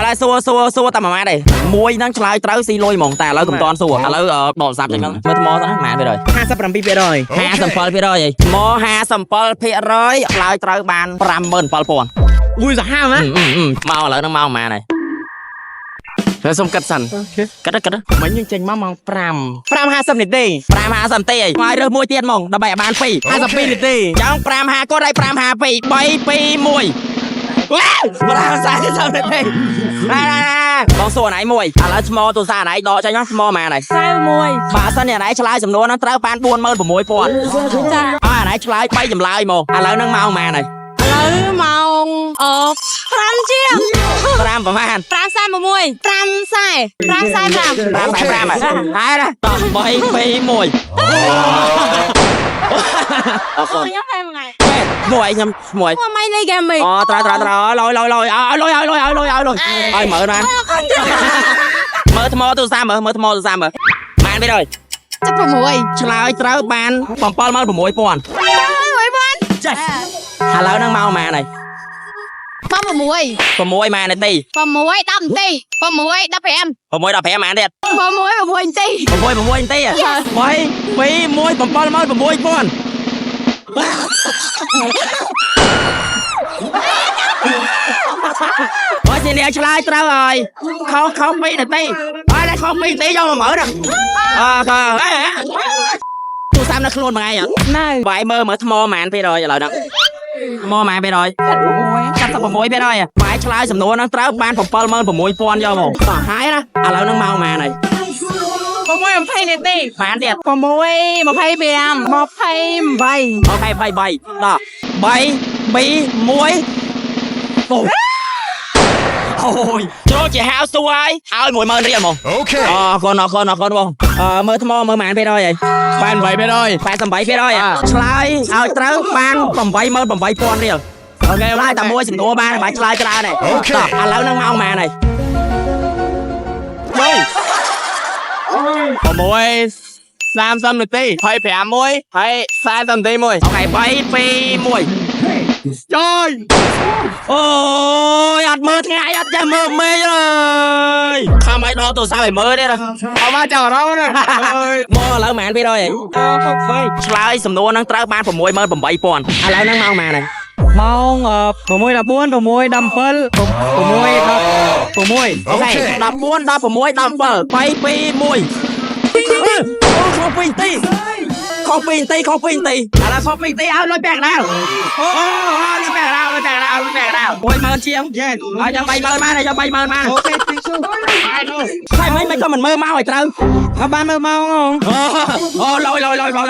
ឡើយសួរសួរសួរតែមួយម៉ាត់ទេមួយហ្នឹងឆ្លើយត្រូវស៊ីលុយហ្មងតែឥឡូវកុំតន់សួរឥឡូវដកសាប់ចឹងមើលថ្មទៅណាម៉ាត់វាហើយ 57% 57%ហីថ្ម57%ឆ្លើយត្រូវបាន57000 អ៊ុយសាហាវណា មកឥឡូវហ្នឹងមកម៉ានហើយ ហើយសុំកាត់សិន គិតគិត មិញយើងចេញមកម៉ោង5 5:50នាទី 5:50នាទីហីមកឲ្យរើសមួយទៀតហ្មងដើម្បីឲ្យបាន2 52នាទី ចង់5:50គាត់ឲ្យ5:52 3 2 1វ៉ាវ5:40នាទីណាបងសួរណៃមួយឥឡូវថ្មទូរស័ព្ទណៃដកចេញមកថ្មម៉ានហើយ 41 បើសិនអ្នកណៃឆ្លើយសំណួរហ្នឹងត្រូវបាន46000 ចា អើអាណៃឆ្លើយ3ចម្លើយមកឥឡូវហ្នឹងម៉ោងម៉ានហើយ ឥឡូវម៉ោងអ5ជាង 5ប្រហែល 5:46 5:40 5:45 5:45ហើយណាតោះ3 2 1អរគុណ ខ្ញុំហើយមួយថ្ងៃ មួយខ្ញុំមួយ មកម៉ៃលេងហ្គេម អូត្រូវត្រូវត្រូវលយលយលយឲ្យលុយឲ្យលុយឲ្យលុយឲ្យលុយឲ្យមើលណាមើលថ្មទូរស័ព្ទមើលមើលថ្មទូរស័ព្ទមើលបានទេហើយ 76 ឆ្លើយត្រូវបាន76000 6 ចេះឥឡូវហ្នឹងមកម៉ានហើយ ម៉ោង6 6ម៉ាននាទី 6 10នាទី6 15 6 15ម៉ានទៀត 6 6នាទី 6 6នាទី3 2 1 76000 បើជាអ្នកឆ្លើយត្រូវហើយខុសខុស2នាទីហើយតែខុស2នាទីយក10000ណាអើខទូរស័ព្ទនៅខ្លួនមួយថ្ងៃអត់ នៅ បាយមើលមើលថ្មប៉ុន្មានភាគរយឥឡូវហ្នឹងថ្មប៉ុន្មានភាគរយ76%ភាគរយបាយឆ្លើយសំណួរហ្នឹងត្រូវបាន76000យកមកតោះហើយណាឥឡូវហ្នឹងមកប៉ុន្មានហើយ 6 20នាទី ប៉ុន្មានទៀត 6 25 28 OK 23តោះ3 2 1អូអូយចូលជាហៅសួរហើយឲ្យ10000រៀលហ្មង Okay. អរគុណអរគុណអរគុណបងអឺមើលថ្មមើលប៉ុន្មានភាគរយហើយ 88% 88%ឆ្លើយឲ្យត្រូវបាន88000រៀល OK ឆ្លើយតែមួយសំណួរបានបាច់ឆ្លើយច្រើនទេ OK តោះឥឡូវហ្នឹងម៉ោងប៉ុន្មានហើយ 6 30នាទី25មួយហើយ40នាទីមួយ OK 3 2 1 ចយ អូយអត់មើលថ្ងៃអត់ចេះមើលមេឃអើយខំឲ្យដល់ទូរស័ព្ទឲ្យមើលទេណា អត់មកចាំអារម្មណ៍ណាអើយ មកឥឡូវប៉ុន្មានភាគរយហីឆ្លើយសំណួរហ្នឹងត្រូវបាន68000ឥឡូវហ្នឹងម៉ោងប៉ុន្មានហើយ ម៉ោង6 14 6 17 6 16 OK Okay. 14 16 17 3 2 1អូខុស2នាទីខុស2នាទីខុស2នាទីឥឡូវខុស2នាទីឲ្យលុយពាក់កណ្ដាលអូអូលុយពាក់កណ្ដាលលុយពាក់កណ្ដាលលុយពាក់កណ្ដាល10000ជាងឲ្យចាំ30000បានឲ្យចាំ30000បាន OK thank you ហើយមិនមិនក៏មិនមើលមកឲ្យត្រូវ អត់បានមើលម៉ោងហង អូលយលយលយលយលយលយ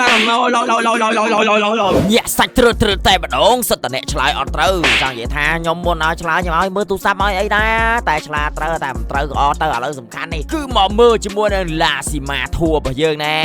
លយលយលយលយលយលយលយ ញាក់សាច់ត្រើតត្រើតតែម្ដងសិតតអ្នកឆ្លើយអត់ត្រូវចង់និយាយថាខ្ញុំមុនឲ្យឆ្លើយខ្ញុំឲ្យមើលទូរស័ព្ទឲ្យអីដែរតែឆ្លើយត្រូវតែមិនត្រូវក៏អត់ទៅឥឡូវសំខាន់នេះគឺមកមើលជាមួយនឹងឡាស៊ីម៉ាធួរបស់យើងណែ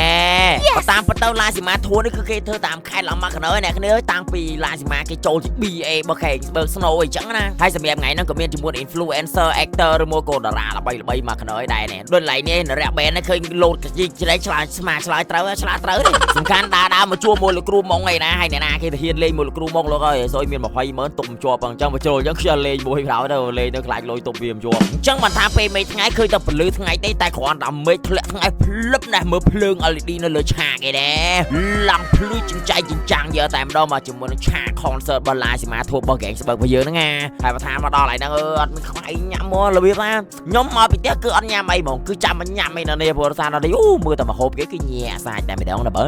បើតាមពិតទៅឡាស៊ីម៉ាធួនេះគឺគេធ្វើតាមខេត្តឡើងមកកណើអ្នកគ្នាតាំងពីឡាស៊ីម៉ាគេចូលជា BA របស់ខេបើក Snow អីចឹងណាហើយសម្រាប់ថ្ងៃហ្នឹងក៏មានជាមួយ influencer actor ឬមួយក៏តារាល្បីៗមកកណើដែរណែដូចឡៃនេះនរៈបែននេះឃើញលោតកជីជ្រែកឆ្លើយស្មាឆ្លើយត្រូវឆ្លើយត្រូវទេសំខាន់ដើរដើរមកជួបមួយលោកគ្រូម៉ងឯណាហើយអ្នកណាគេទៅហ៊ានលេងមួយលោកគ្រូម៉ងលោកអើយសុយមាន20ម៉ឺនទុំជាប់អញ្ចឹងបើជ្រុលអញ្ចឹងខ្ជិលលេងមួយក្រោយទៅលេងទៅខ្លាចលុយទុំវាមិនជាប់អញ្ចឹងមិនថាពេលមេឃថ្ងៃឃើញតែពលឺថ្ងៃទេតែគ្រាន់តែមេឃធ្លាក់ថ្ងៃភ្លឹបណាស់មើលភ្លើង LED នៅលើឆាកឯដែរឡើងភ្លឺចិញ្ចៃចិញ្ចាំងយកតែម្ដងមកជាមួយនឹងឆាក concert របស់ឡាស៊ីម៉ាធួរបស់ gang ស្បើករបស់យើងហ្នឹងណាហើយបើថាមកដល់ហើយហ្នឹងអឺអត់មានខ្វៃញ៉ាំមករបៀបថាខ្ញុំមកពីផ្ទះគឺអត់ញ៉ាំអីហ្មងគឺចាំមកញ៉ាំអីនៅនេះព្រោះសារដល់នេះអូមើលតែមកហូបគេគឺញាក់សាច់តែម្ដងណាបើ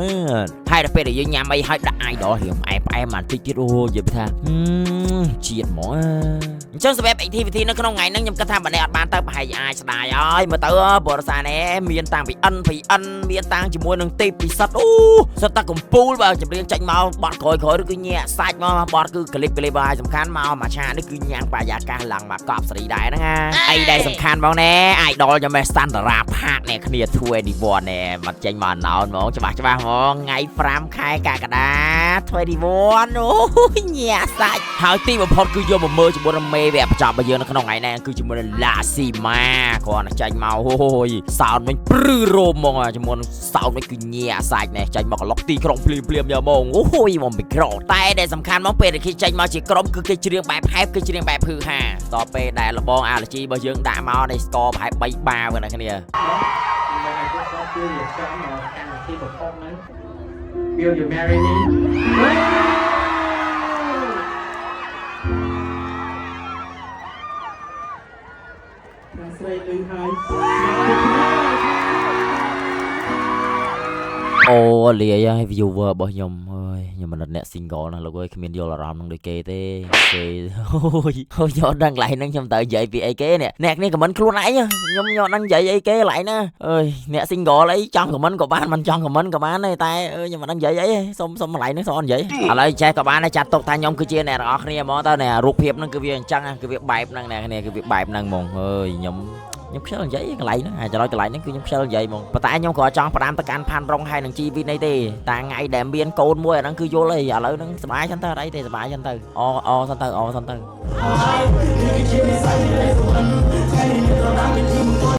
ហើយដល់ពេលដែលយើងញ៉ាំអីហើយដាក់ idol រៀងផ្អែមផ្អែមបន្តិចទៀតអូនិយាយថាជាតិហ្មងអញ្ចឹងសម្រាប់ activity នៅក្នុងថ្ងៃហ្នឹងខ្ញុំគិតថាបើអ្នកអត់បានទៅប្រហែលជាអាចស្ដាយហើយមើលទៅបរិសានេះមានតាំងពី NPN មានតាំងជាមួយនឹងទេពពិសិដ្ឋអូសិតតែកំពូលបើចម្រៀងចាញ់មកបត់ក្រោយក្រោយឬគឺញាក់សាច់មកបត់គឺក្លីបក្លីបហើយសំខាន់មកមួយឆានេះគឺញ៉ាំងបរិយាកាសឡើងមកកប់សេរីដែរហ្នឹងណាអីដែលសំខាន់បងណែ idol ខ្ញុំឯងស្តាន់តារាផាក អ្នកគ្នា21ណែមកចេញមកណោនហ្មងច្បាស់ច្បាស់ហ្មងថ្ងៃ5ខែកក្កដា21អូយញាក់សាច់ហើយទីបំផុតគឺយកមកមើលជាមួយនឹងមេវគ្គបញ្ចប់របស់យើងនៅក្នុងថ្ងៃនេះគឺជាមួយនឹងឡាស៊ីម៉ាគ្រាន់តែចេញមកអូយសោនវិញព្រឺរោមហ្មងជាមួយនឹងសោនវិញគឺញាក់សាច់ណែចេញមកក្លុកទីក្រុងភ្លាមភ្លាមយកហ្មងអូយមកមីក្រូតែដែលសំខាន់មកពេលដែលគេចេញមកជាក្រុមគឺគេច្រៀងបែបហែបគេច្រៀងបែបភឺហាតពេលដែលលបងអាឡជីរបស់យើងដាក់មកនេះស្ករប្រហែល3បាវណាគ្នា Will you marry me? អូលាយហើយ viewer របស់ខ្ញុំអើយខ្ញុំមិនអ្នក single ណាស់លោកអើយគ្មានយល់អារម្មណ៍នឹងដូចគេទេគេអូយអូយយកដឹងកន្លែងហ្នឹងខ្ញុំត្រូវនិយាយពីអីគេនេះអ្នកនេះ comment ខ្លួនឯងខ្ញុំយកដឹងនិយាយអីគេកន្លែងណាអើយអ្នក single អីចង់ comment ក៏បានមិនចង់ comment ក៏បានដែរតែអើយខ្ញុំមិនដឹងនិយាយអីសុំសុំកន្លែងហ្នឹងសុំអត់និយាយឥឡូវចេះក៏បានដែរចាត់ទុកថាខ្ញុំគឺជាអ្នកទាំងអស់គ្នាហ្មងទៅនេះរូបភាពហ្នឹងគឺវាអញ្ចឹងគឺវាបែបហ្នឹងអ្នកគ្នាគឺវាបែបហ្នឹងហ្មងអើយខ្ញុំខ្ញុំខ្ជិលនិយាយកន្លែងហ្នឹងអាចចំណុចកន្លែងហ្នឹងគឺខ្ញុំខ្ជិលនិយាយហ្មងប៉ុន្តែខ្ញុំក៏ចង់ផ្ដាំទៅកាន់ផាន់រងហើយនឹងជីវិតនេះទេតាថ្ងៃដែលមានកូនមួយអាហ្នឹងគឺយល់អីឥឡូវហ្នឹងសប្បាយចឹងទៅអត់អីទេសប្បាយចឹងទៅអអសិនទៅអសិនទៅ